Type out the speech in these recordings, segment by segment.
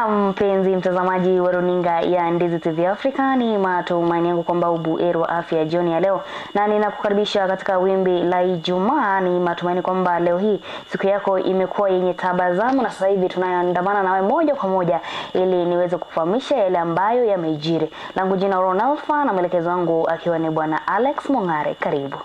Na mpenzi mtazamaji wa runinga ya Ndizi TV Africa, ni matumaini yangu kwamba ubuheri wa afya jioni ya leo, na ninakukaribisha katika wimbi la Ijumaa. Ni matumaini kwamba leo hii siku yako imekuwa yenye tabasamu, na sasa hivi tunaandamana nawe moja kwa moja ili niweze kukufahamisha yale ambayo yamejiri. Langu jina Ron Alpha na mwelekezo wangu akiwa ni Bwana Alex Mongare. Karibu.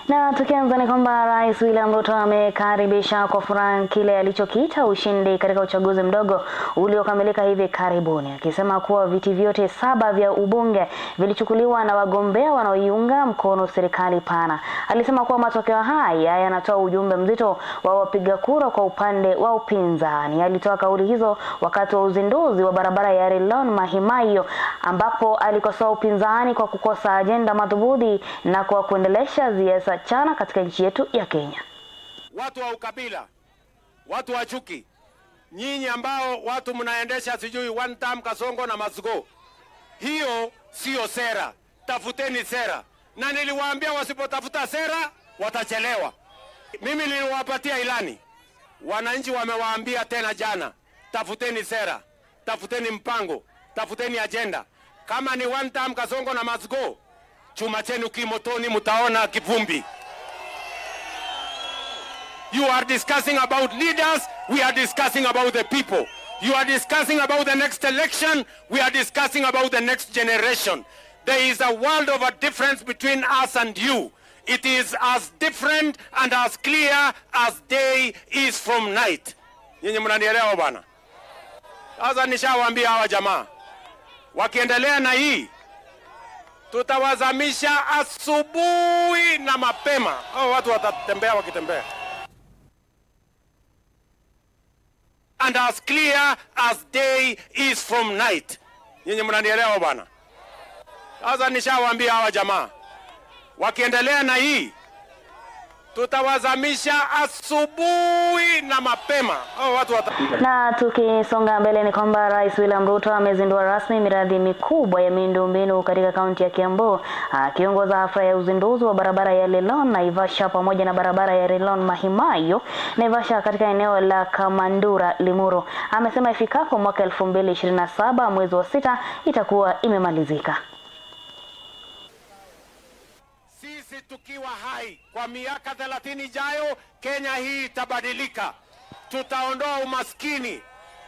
Na tukianza ni kwamba Rais William Ruto amekaribisha kwa furaha kile alichokiita ushindi katika uchaguzi mdogo uliokamilika hivi karibuni, akisema kuwa viti vyote 7 vya ubunge vilichukuliwa na wagombea wanaoiunga mkono serikali pana. Alisema kuwa matokeo haya yanatoa ujumbe mzito wa wapiga kura kwa upande wa upinzani. Alitoa kauli hizo wakati wa uzinduzi wa barabara ya Rilon Mahimayo, ambapo alikosoa upinzani kwa kukosa ajenda madhubuti na kwa kuendelesha siasa chana katika nchi yetu ya Kenya. Watu wa ukabila, watu wa chuki, nyinyi ambao watu mnaendesha sijui one time Kasongo na Masugo, hiyo sio sera. Tafuteni sera. Na niliwaambia wasipotafuta sera watachelewa. Mimi niliwapatia ilani. Wananchi wamewaambia tena jana, tafuteni sera, tafuteni mpango, tafuteni agenda. Kama ni one time Kasongo na Masugo, chuma chenu kimotoni, mutaona kivumbi. You are discussing about leaders, we are discussing about the people. You are discussing about the next election, we are discussing about the next generation. There is a world of a difference between us and you. It is as different and as clear as day is from night. Nyinyi mnanielewa bwana? Sasa nishawaambia hawa jamaa, wakiendelea na hii tutawazamisha asubuhi na mapema. Hao watu watatembea wakitembea. And as clear as day is from night. Nyinyi mnanielewa bwana? Sasa nishawaambia hawa jamaa, wakiendelea na hii tutawazamisha asubuhi na mapema. Watu Na tukisonga mbele ni kwamba Rais William Ruto amezindua rasmi miradi mikubwa ya miundombinu katika kaunti ya Kiambu, akiongoza hafla ya uzinduzi wa barabara ya Lelon Naivasha pamoja na barabara ya Lelon Mahimayo Naivasha katika eneo la Kamandura Limuru. Amesema ifikapo mwaka 2027 mwezi wa 6 itakuwa imemalizika. Sisi tukiwa hai kwa miaka 30 ijayo, Kenya hii itabadilika. Tutaondoa umaskini,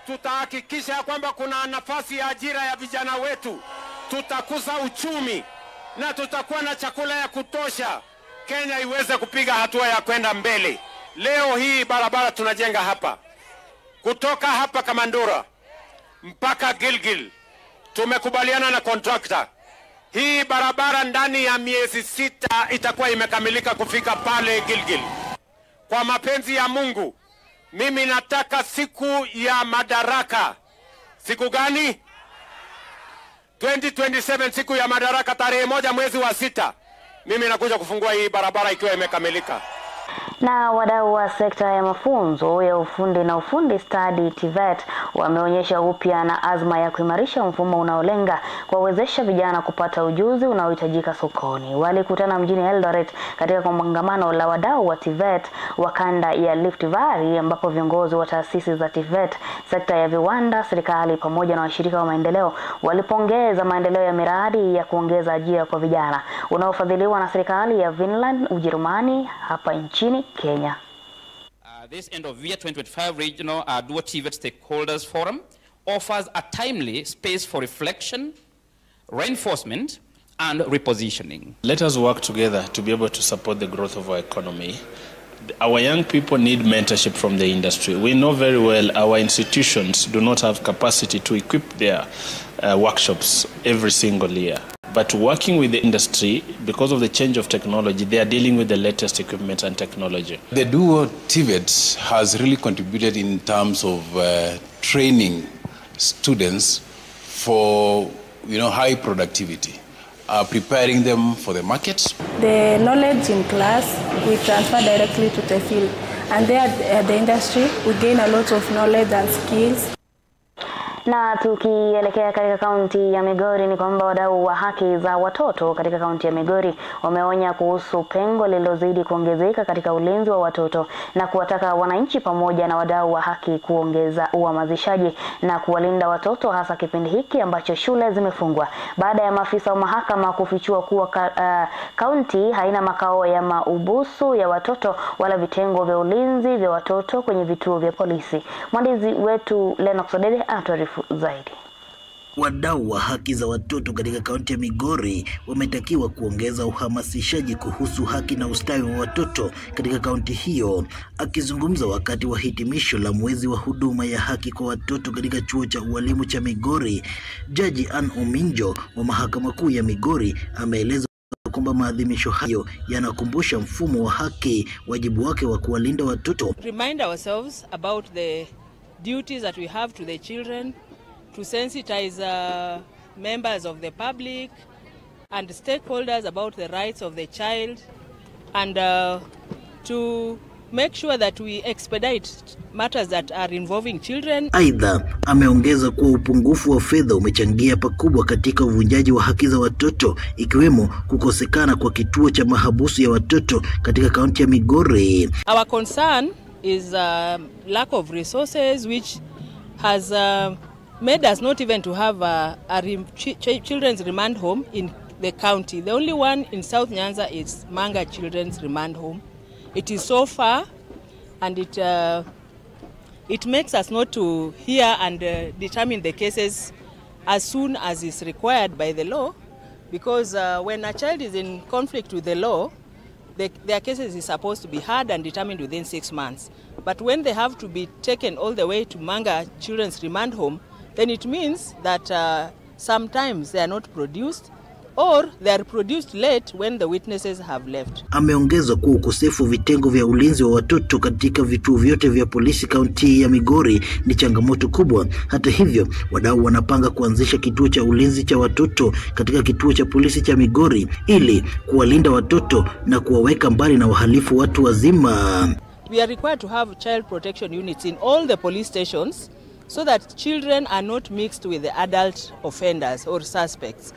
tutahakikisha kwamba kuna nafasi ya ajira ya vijana wetu, tutakuza uchumi na tutakuwa na chakula ya kutosha, Kenya iweze kupiga hatua ya kwenda mbele. Leo hii barabara tunajenga hapa, kutoka hapa Kamandura mpaka Gilgil, tumekubaliana na contractor. Hii barabara ndani ya miezi 6 itakuwa imekamilika kufika pale Gilgil. Kwa mapenzi ya Mungu, mimi nataka siku ya madaraka. Siku gani? 2027, siku ya madaraka, tarehe 1 mwezi wa 6. Mimi nakuja kufungua hii barabara ikiwa imekamilika. Na wadau wa sekta ya mafunzo ya ufundi na ufundi stadi TVET wameonyesha upya na azma ya kuimarisha mfumo unaolenga kuwawezesha vijana kupata ujuzi unaohitajika sokoni. Walikutana mjini Eldoret katika kongamano la wadau wa TVET wa kanda ya Rift Valley, ambapo viongozi wa taasisi za TVET, sekta ya viwanda, serikali pamoja na washirika wa maendeleo walipongeza maendeleo ya miradi ya kuongeza ajira kwa vijana unaofadhiliwa na serikali ya Finland, Ujerumani hapa nchini Kenya. This end of year 2025 regional Duo TVET Stakeholders Forum offers a timely space for reflection, reinforcement, and repositioning. Let us work together to be able to support the growth of our economy. Our young people need mentorship from the industry. We know very well our institutions do not have capacity to equip their workshops every single year. But working with the industry, because of the change of technology, they are dealing with the latest equipment and technology. The Duo TVET has really contributed in terms of training students for high productivity. preparing them for the market. The knowledge in class we transfer directly to the field, and there at the industry we gain a lot of knowledge and skills. Na tukielekea katika kaunti ya Migori ni kwamba wadau wa haki za watoto katika kaunti ya Migori wameonya kuhusu pengo lililozidi kuongezeka katika ulinzi wa watoto na kuwataka wananchi pamoja na wadau wa haki kuongeza uhamasishaji na kuwalinda watoto hasa kipindi hiki ambacho shule zimefungwa baada ya maafisa wa mahakama kufichua kuwa kaunti haina makao ya maubusu ya watoto wala vitengo vya ulinzi vya watoto kwenye vituo vya polisi. Mwandishi wetu Lennox Odede anatuarifu zaidi. Wadau wa haki za watoto katika kaunti ya Migori wametakiwa kuongeza uhamasishaji kuhusu haki na ustawi wa watoto katika kaunti hiyo. Akizungumza wakati wa hitimisho la mwezi wa huduma ya haki kwa watoto katika chuo cha ualimu cha Migori, Jaji Ann Ominjo wa Mahakama Kuu ya Migori ameeleza kwamba maadhimisho hayo yanakumbusha mfumo wa haki wajibu wake wa kuwalinda watoto. Remind ourselves about the duties that we have to the children, to sensitize members of the public and stakeholders about the rights of the child, and to make sure that we expedite matters that are involving children. Aidha, ameongeza kuwa upungufu wa fedha umechangia pakubwa katika uvunjaji wa haki za watoto, ikiwemo kukosekana kwa kituo cha mahabusu ya watoto katika kaunti ya Migori. Our concern is lack of resources, which has made us not even to have a children's remand home in the county. The only one in South Nyanza is Manga Children's Remand Home. It is so far, and it makes us not to hear and determine the cases as soon as is required by the law, because when a child is in conflict with the law, their cases is supposed to be heard and determined within 6 months. But when they have to be taken all the way to Manga Children's Remand Home, then it means that sometimes they are not produced, or they are produced late when the witnesses have left. Ameongeza kuwa ukosefu vitengo vya ulinzi wa watoto katika vituo vyote vya polisi kaunti ya Migori ni changamoto kubwa. Hata hivyo, wadau wanapanga kuanzisha kituo cha ulinzi cha watoto katika kituo cha polisi cha Migori ili kuwalinda watoto na kuwaweka mbali na wahalifu watu wazima. We are required to have child protection units in all the police stations so that children are not mixed with the adult offenders or suspects.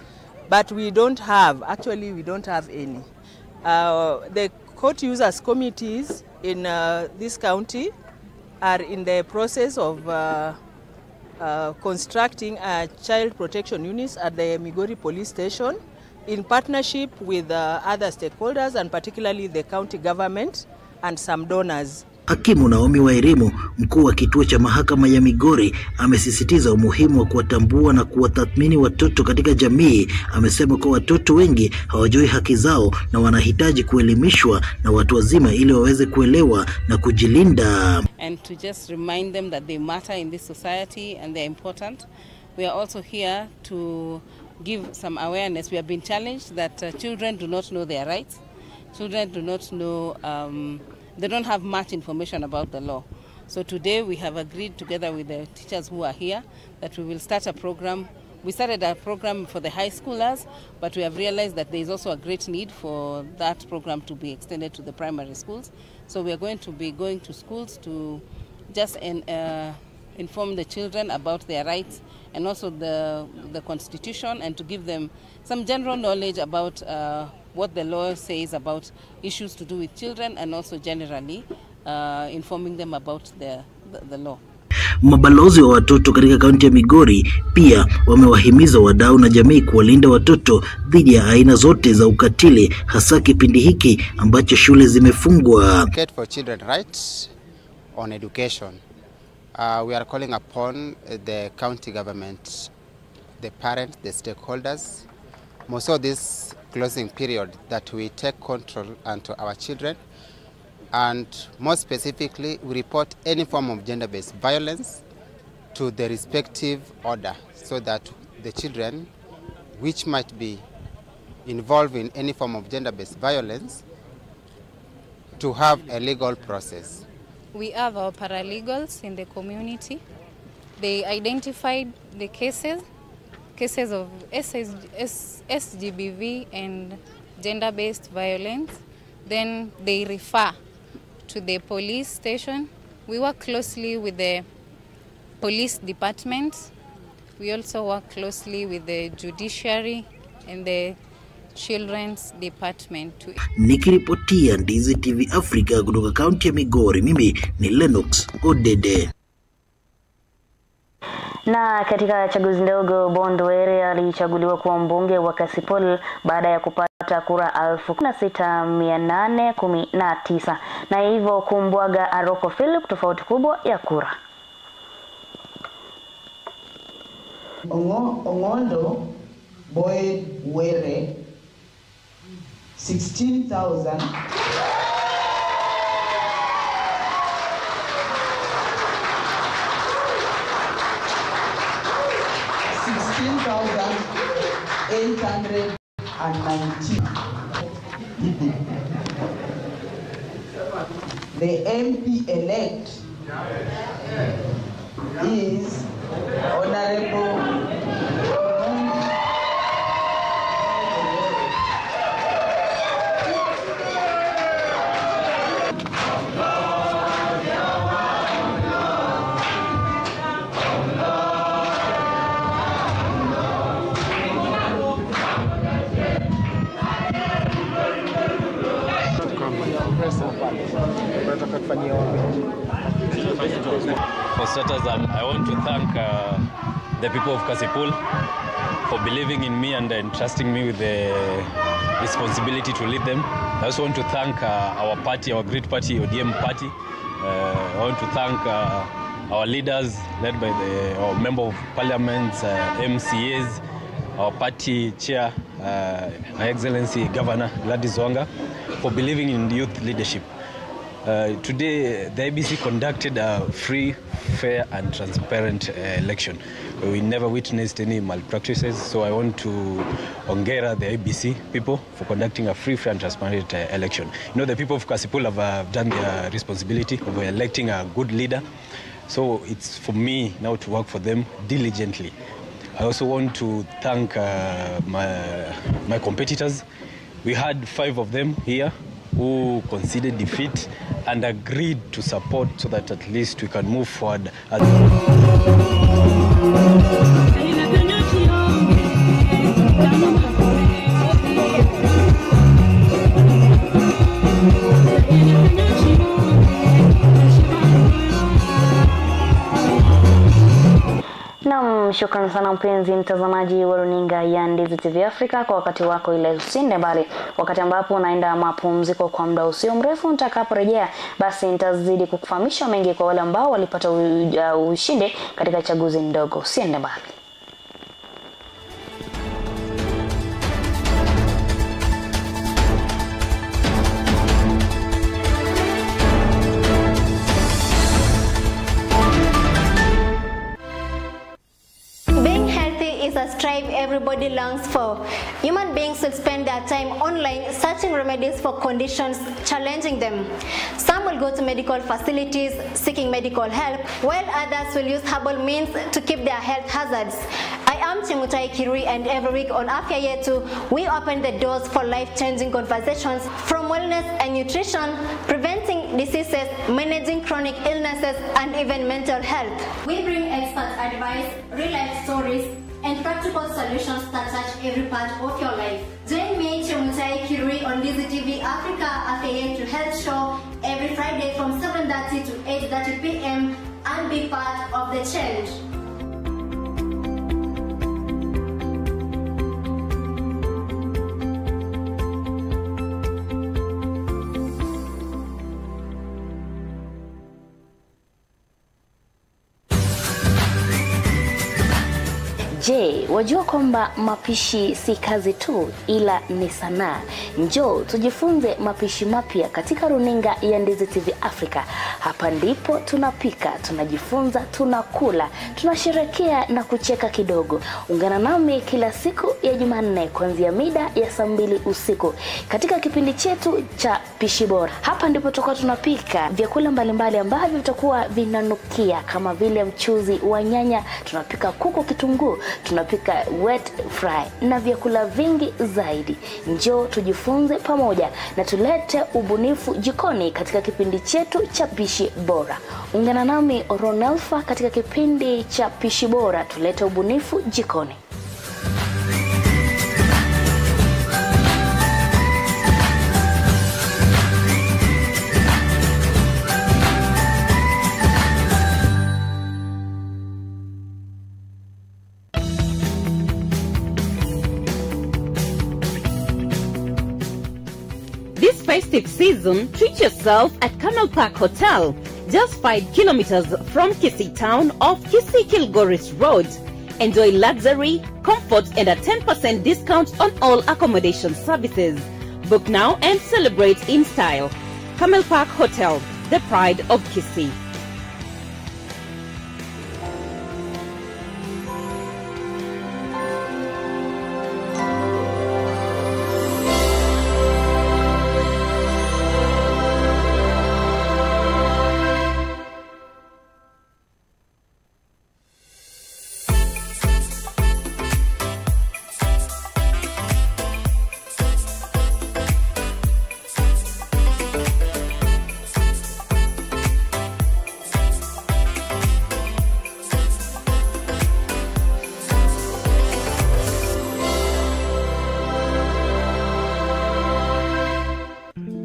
But we don't have, actually we don't have any. The court users committees in this county are in the process of constructing a child protection units at the Migori police station in partnership with other stakeholders and particularly the county government and some donors. Hakimu Naomi Wairimu, mkuu wa kituo cha mahakama ya Migori, amesisitiza umuhimu wa kuwatambua na kuwatathmini watoto katika jamii. Amesema kuwa watoto wengi hawajui haki zao na wanahitaji kuelimishwa na watu wazima ili waweze kuelewa na kujilinda. And to just remind them that they matter in this society and they're important. We are also here to give some awareness. We have been challenged that children do not know their rights. Children do not know, they don't have much information about the law. So today we have agreed together with the teachers who are here that we will start a program. We started a program for the high schoolers, but we have realized that there is also a great need for that program to be extended to the primary schools. So we are going to be going to schools to just inform the children about their rights and also the constitution, and to give them some general knowledge about what the law says about issues to do with children, and also generally informing them about the law. Mabalozi wa watoto katika kaunti ya Migori pia wamewahimiza wadau na jamii kuwalinda watoto dhidi ya aina zote za ukatili, hasa kipindi hiki ambacho shule zimefungwa. Advocate for children's rights on education. We are calling upon the county government, the parents, the stakeholders, most of this closing period, that we take control unto our children, and more specifically we report any form of gender-based violence to the respective order, so that the children which might be involved in any form of gender-based violence to have a legal process. We have our paralegals in the community. They identified the cases cases of SGBV and gender-based violence. Then they refer to the police station. We work closely with the police department. We also work closely with the judiciary and the children's department. Nikiripotia Ndizi TV Africa kutoka kaunti ya Migori, mimi ni Lennox Odede. Na katika chaguzi ndogo, Bond Were alichaguliwa kuwa mbunge wa Kasipul baada ya kupata kura 16,819 na hivyo kumbwaga Aroko Philip tofauti kubwa ya kura. Ongondo Boyd Were 16,000. The MP elect is Honorable For starters, I want to thank the people of Kasipul for believing in me and entrusting me with the responsibility to lead them. I also want to thank our party, our great party, ODM party. I want to thank our leaders led by our member of parliament, MCAs, our party chair, Her Excellency Governor Gladys Wanga, for believing in youth leadership. Today, the IEBC conducted a free, fair and transparent election. We never witnessed any malpractices, so I want to hongera the IEBC people for conducting a free, fair and transparent election. You know, the people of Kasipul have done their responsibility of electing a good leader, so it's for me now to work for them diligently. I also want to thank my competitors. We had 5 of them here who conceded defeat and agreed to support so that at least we can move forward. Naam, shukrani sana mpenzi mtazamaji wa runinga ya Ndizi TV Africa kwa wakati wako ile usinde bali wakati ambapo unaenda mapumziko kwa muda usio mrefu. Nitakaporejea basi nitazidi kukufahamisha mengi kwa wale ambao walipata ushindi katika chaguzi ndogo. Usiende mbali. Strive everybody longs for. Human beings will spend their time online searching remedies for conditions challenging them. Some will go to medical facilities seeking medical help, while others will use herbal means to keep their health hazards. I am Chemutai Kirui, and every week on Afya Yetu, we open the doors for life-changing conversations from wellness and nutrition, preventing diseases, managing chronic illnesses, and even mental health. We bring expert advice, real-life stories, and practical solutions that touch every part of your life. Join me, Chemutai Kirui, on Ndizi TV Africa Afya Yetu Health Show every Friday from 7:30 to 8:30 p.m. and be part of the change. Je, wajua kwamba mapishi si kazi tu ila ni sanaa? Njoo tujifunze mapishi mapya katika runinga ya Ndizi TV Africa. Hapa ndipo tunapika, tunajifunza, tunakula, tunasherehekea na kucheka kidogo. Ungana nami kila siku ya Jumanne kuanzia mida ya saa 2 usiku katika kipindi chetu cha Pishi Bora. Hapa ndipo tutakuwa tunapika vyakula mbalimbali ambavyo vitakuwa vinanukia kama vile mchuzi wa nyanya, tunapika kuku kitunguu, tunapika wet fry na vyakula vingi zaidi. Njoo tujifunze pamoja na tulete ubunifu jikoni katika kipindi chetu cha Pishi Bora. Ungana nami Ronelfa katika kipindi cha Pishi Bora, tulete ubunifu jikoni. This festive season, treat yourself at Camel Park Hotel, just 5 kilometers from Kisii Town off Kisii Kilgoris Road. Enjoy luxury, comfort and a 10% discount on all accommodation services. Book now and celebrate in style. Camel Park Hotel, the pride of Kisii.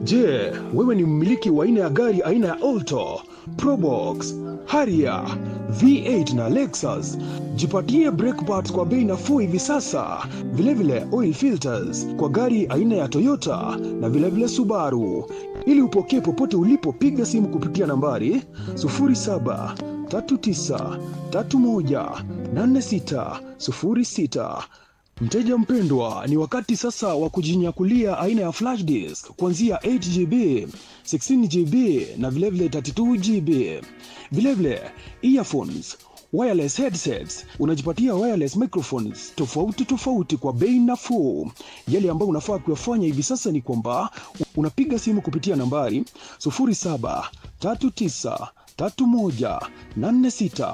Je, wewe ni mmiliki wa aina ya gari aina ya Alto, Probox, Harrier, V8 na Lexus? Jipatie brake parts kwa bei nafuu hivi sasa. Vilevile oil filters kwa gari aina ya Toyota na vilevile Subaru. Ili upokee popote ulipo, piga simu kupitia nambari 0739318606. Mteja mpendwa, ni wakati sasa wa kujinyakulia aina ya flash disk kuanzia 8GB, 16GB na vilevile 32GB. Vilevile earphones, wireless headsets, unajipatia wireless microphones tofauti tofauti kwa bei nafuu. Yale ambayo unafaa kuyafanya hivi sasa ni kwamba unapiga simu kupitia nambari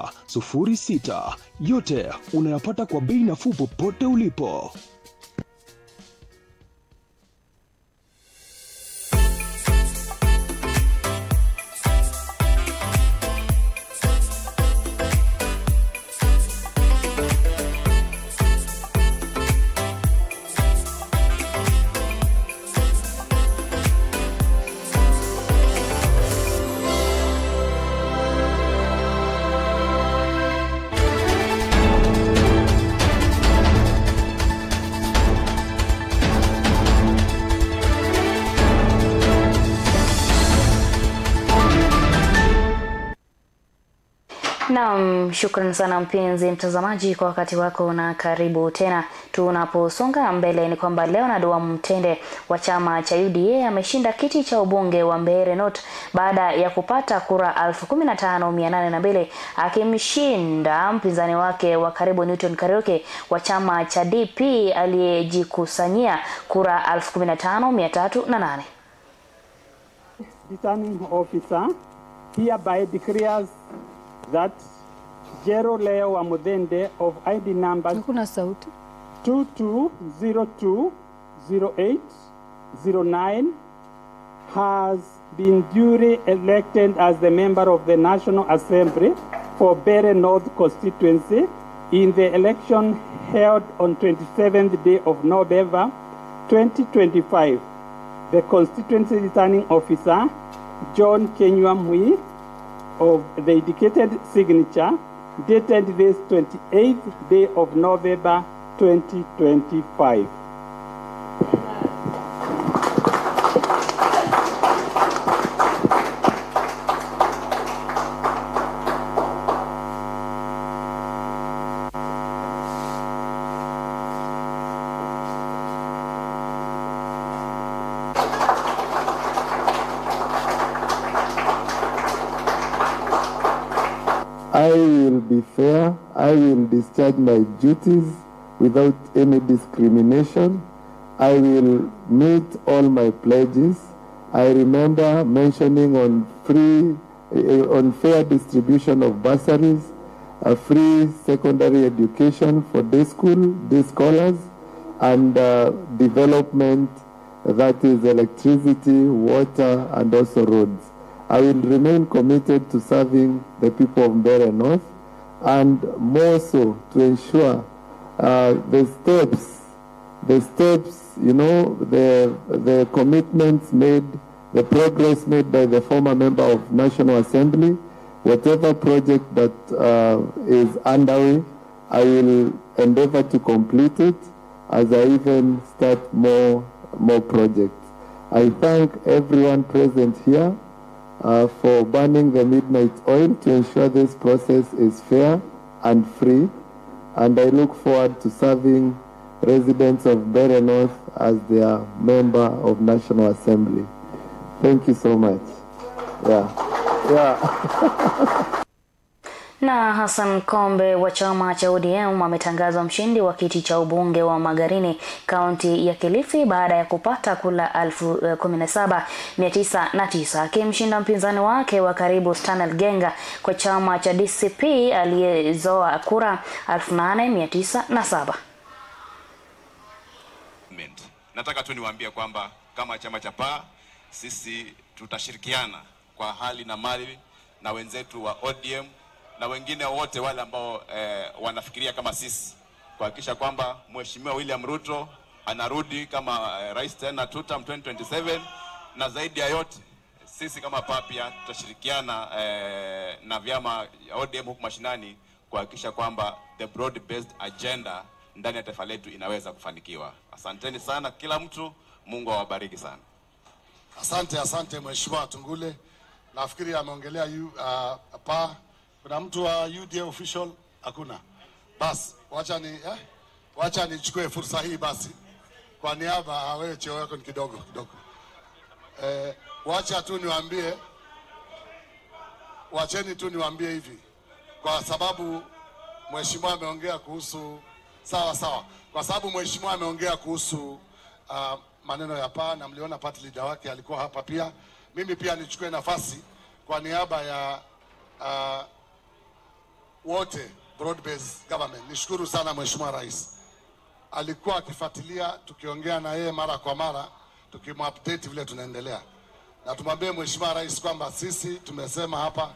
0739318606. Yote unayapata kwa bei nafuu popote ulipo. Naam, shukran sana mpenzi mtazamaji kwa wakati wako na karibu tena. Tunaposonga mbele ni kwamba Leonard Wamtende wa chama cha UDA ameshinda kiti cha ubunge wa Mbeere North baada ya kupata kura 15,802 akimshinda mpinzani wake wa karibu Newton Kariuki wa chama cha DP aliyejikusanyia kura 15,308. Returning officer hereby declares that Jero Leo Wamudende of ID number 22020809 has been duly elected as the member of the National Assembly for Mbeere North constituency in the election held on 27th day of November 2025. The constituency returning officer, John Kenywa Mui, of the indicated signature, dated this 28th day of November 2025. I will be fair. I will discharge my duties without any discrimination. I will meet all my pledges. I remember mentioning on free, on fair distribution of bursaries. a free secondary education for day school, day scholars, and development, that is electricity, water, and also roads. I will remain committed to serving the people of Mbeere North, and more so to ensure the steps, you know, the commitments made, the progress made by the former member of National Assembly, whatever project that is underway, I will endeavor to complete it as I even start more projects. I thank everyone present here for burning the midnight oil to ensure this process is fair and free, and I look forward to serving residents of Mbeere North as their member of National Assembly. Thank you so much. Yeah. Yeah. Na Hassan Kombe wa chama cha ODM ametangazwa mshindi wa kiti cha ubunge wa Magarini kaunti ya Kilifi baada ya kupata kula 17,909, akimshinda mpinzani wake wa karibu Stanley Genga kwa chama cha DCP aliyezoa kura 8,907. Nataka tu niwaambie kwamba kama chama cha PAA sisi tutashirikiana kwa hali na mali na wenzetu wa ODM na wengine wote wale ambao wanafikiria kama sisi, kuhakikisha kwamba Mheshimiwa William Ruto anarudi kama rais tena tutam 2027, na zaidi ya yote sisi kama PAA pia tutashirikiana na vyama ODM huku mashinani kuhakikisha kwamba the broad based agenda ndani ya taifa letu inaweza kufanikiwa. Asanteni sana kila mtu, Mungu awabariki sana. Asante, asante Mheshimiwa Tungule. Nafikiri ameongelea PAA. Kuna mtu wa UDA official? Hakuna. Bas, wacha nichukue fursa hii basi. Kwa niaba wewe cheo yako ni kidogo kidogo. Wacha tu niwaambie, wacheni tu niwaambie hivi. Kwa sababu mheshimiwa ameongea kuhusu sawa sawa. Kwa sababu mheshimiwa ameongea kuhusu maneno ya PAA na mliona party leader wake alikuwa hapa pia. Mimi pia nichukue nafasi kwa niaba ya wote broad based government. Nishukuru sana Mheshimiwa Rais. Alikuwa akifuatilia, tukiongea na yeye mara kwa mara, tukimupdate vile tunaendelea. Na tumwambie Mheshimiwa Rais kwamba sisi tumesema hapa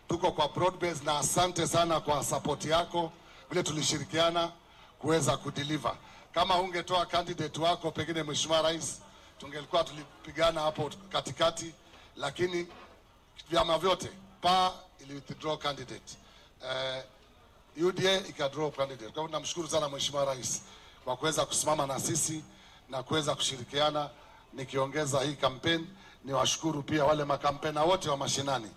tuko kwa broad based, na asante sana kwa support yako vile tulishirikiana kuweza kudeliver. Kama ungetoa candidate wako pengine Mheshimiwa Rais, tungelikuwa tulipigana hapo katikati, lakini vyama vyote PAA ili withdraw candidate, UDA ikadraw candidate. Kwa hivyo namshukuru sana Mheshimiwa Rais kwa kuweza kusimama na sisi na kuweza kushirikiana. Nikiongeza hii campaign, niwashukuru pia wale makampena wote wa mashinani,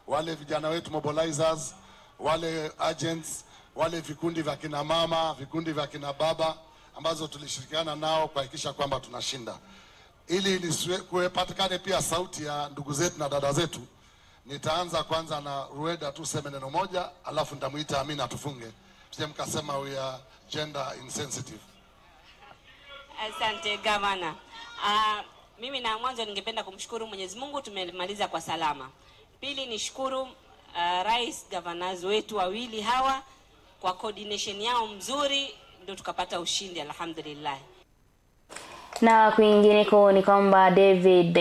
wale vijana wetu mobilizers, wale agents, wale vikundi vya kina mama, vikundi vya kina baba ambazo tulishirikiana nao kuhakikisha kwamba tunashinda. Ili kupatikane pia sauti ya ndugu zetu na dada zetu, nitaanza kwanza na Rueda tu sema neno moja, alafu nitamuita Amina tufunge. Sije mkasema we are gender insensitive. Asante gavana. Mimi na mwanzo ningependa kumshukuru Mwenyezi Mungu tumemaliza kwa salama. Pili nishukuru rais, governors wetu wawili hawa kwa coordination yao mzuri ndio tukapata ushindi, alhamdulillah. Na kwingineko ni kwamba David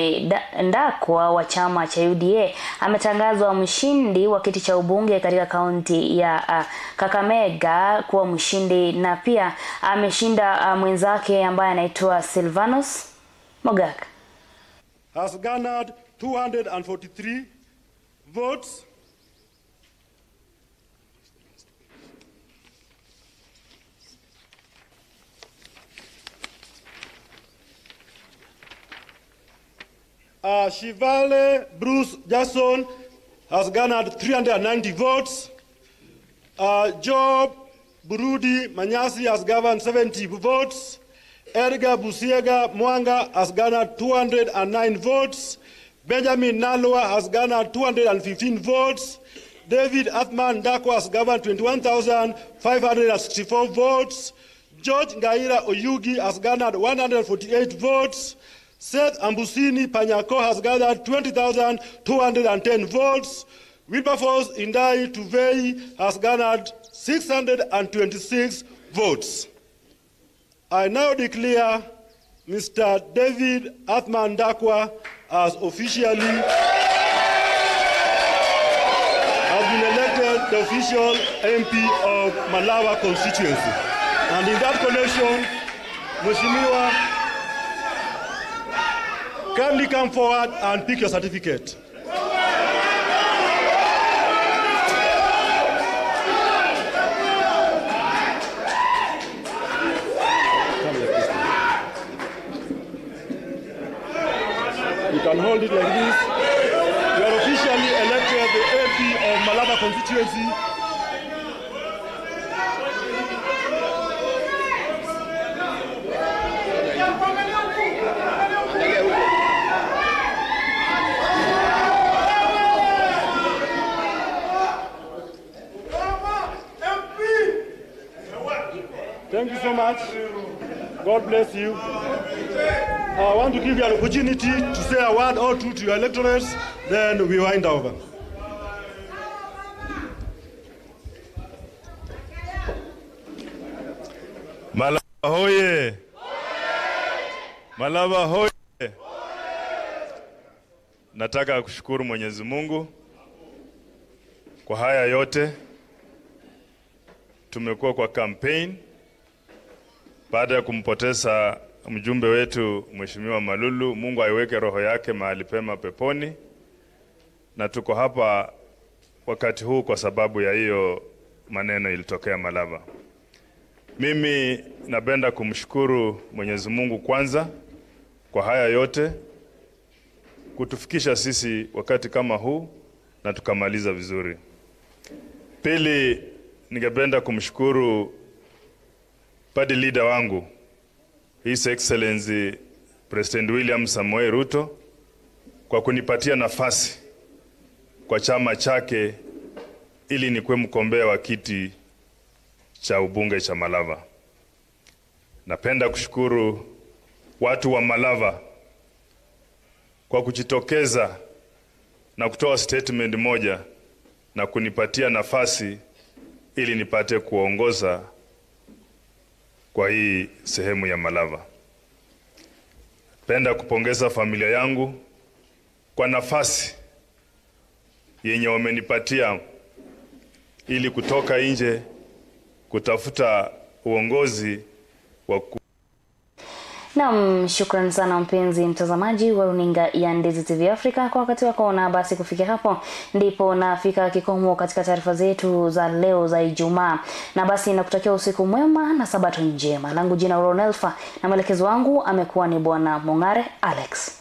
Ndakwa wa chama cha UDA ametangazwa mshindi wa kiti cha ubunge katika kaunti ya Kakamega kuwa mshindi, na pia ameshinda mwenzake ambaye anaitwa Silvanus Mogaka. Has garnered 243 votes. Shivale Bruce Jackson has garnered 390 votes. Job Burudi Manyasi has garnered 70 votes. Edgar Busiega Mwanga has garnered 209 votes. Benjamin Nalwa has garnered 215 votes. David Athman Ndakwa has garnered 21,564 votes. George Ngaira Oyugi has garnered 148 votes. Seth Ambusini Panyako has gathered 20,210 votes. Wilberforce Indai Tuvei has garnered 626 votes. I now declare Mr. David Athman Dakwa as officially has been elected the official MP of Malava constituency. And in that connection, Mheshimiwa, kindly come forward and pick your certificate. You can hold it like this. You are officially elected the MP of Malava constituency. Thank you so much. God bless you. I want to give you an opportunity to say a word or two to your electorates, then we wind over. Malava hoye! Malava hoye! Nataka kushukuru Mwenyezi Mungu kwa haya yote. Tumekuwa kwa campaign baada ya kumpoteza mjumbe wetu Mheshimiwa Malulu. Mungu aiweke roho yake mahali pema peponi. Na tuko hapa wakati huu kwa sababu ya hiyo maneno ilitokea Malava. Mimi napenda kumshukuru Mwenyezi Mungu kwanza kwa haya yote, kutufikisha sisi wakati kama huu na tukamaliza vizuri. Pili, ningependa kumshukuru party leader wangu, His Excellency President William Samoei Ruto, kwa kunipatia nafasi kwa chama chake ili nikuwe mgombea wa kiti cha ubunge cha Malava. Napenda kushukuru watu wa Malava kwa kujitokeza na kutoa statement moja na kunipatia nafasi ili nipate kuongoza kwa hii sehemu ya Malava. Napenda kupongeza familia yangu kwa nafasi yenye wamenipatia ili kutoka nje kutafuta uongozi wa. Naam, shukran sana mpenzi mtazamaji wa runinga ya Ndizi TV Africa kwa wakati wako, na basi kufikia hapo ndipo nafika kikomo katika taarifa zetu za leo za Ijumaa. Na basi nakutakia usiku mwema na sabato njema. Langu jina Ronelfa na mwelekezo wangu amekuwa ni Bwana Mongare Alex.